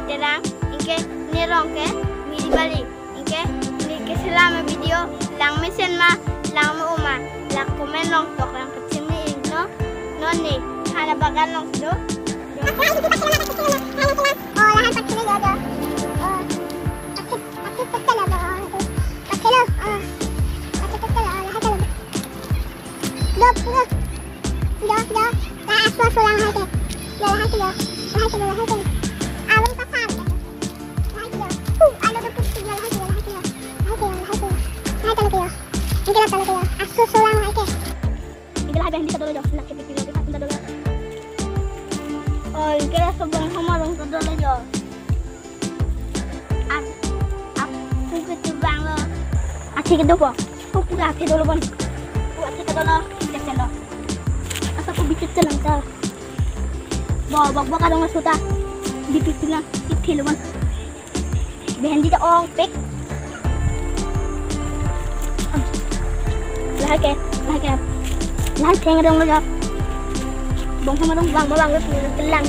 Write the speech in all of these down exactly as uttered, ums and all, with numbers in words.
Terang, anke ne rong ke Miri Bali. Anke neli keselam a-video langmesen ma, langme-o ma, la comment along tok nangpachini iknon. Non ne hala bagan along do. Do, do. La aso aso lang hai ke. La hai ke, la hai ke, la hai ke. Arum pasang. La hai ke. Uh, alo do putih, la hai ke, la hai ke. La hai ke, la hai ke. La hai ke, la ke. Anke la ke, la ke. Aso aso lang hai ke. Anke la hai bendi ta dolo jo, la ke pipilo, ke ta dolo. Oh, anke la sobong homar rong ta dolo jo. Ap, ap, apu ke tu bang lo. Athe ke dopo. Apu ke athe dolo bon. Apu athe ke dolo. Cek cek lo. Asa apu bicek cek lang ta. Bo, bok bok adong suta. Bipik pina. Ithe lo bon. Bendi ta ong pek. La hai ke, la hai ke. La hai theng adong lo jo. Bong sama dong bang bang lo kelang.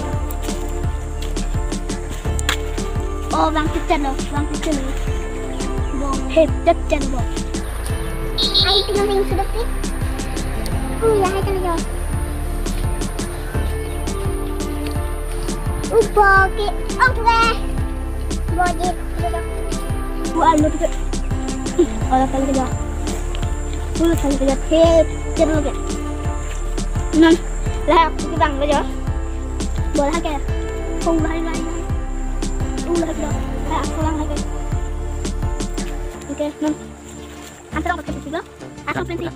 Oh, bang cek cek lo, bang cek cek lo. Bo, he cek cek bo. Ai, tinggal ring sudah sih. Uh, ya, hai cek lo jo. Upo ke, oke. Bo, di, sudah. Bu, alo tu ke. Ih, ola kali ke jo. Alo kali ke jo. He, cek lo ke. Non, la apu ke bang lo jo. Bo la ke. Kong la la. U la jo. La apu lang la ke. Oke, non. Antar ke situ. Aso pensi.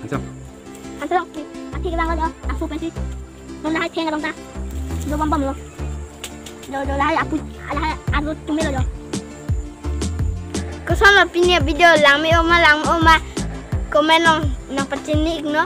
Antar. Athe ke bang lo jo. Aso pensi. Non la hai theng adong ta. Do bom bom lo. Do, do, la hai apu, la hai alo tum me lo jo. Koson lo pini a-video, langme-o ma, langme-o ma, comment along nangpachini iknon.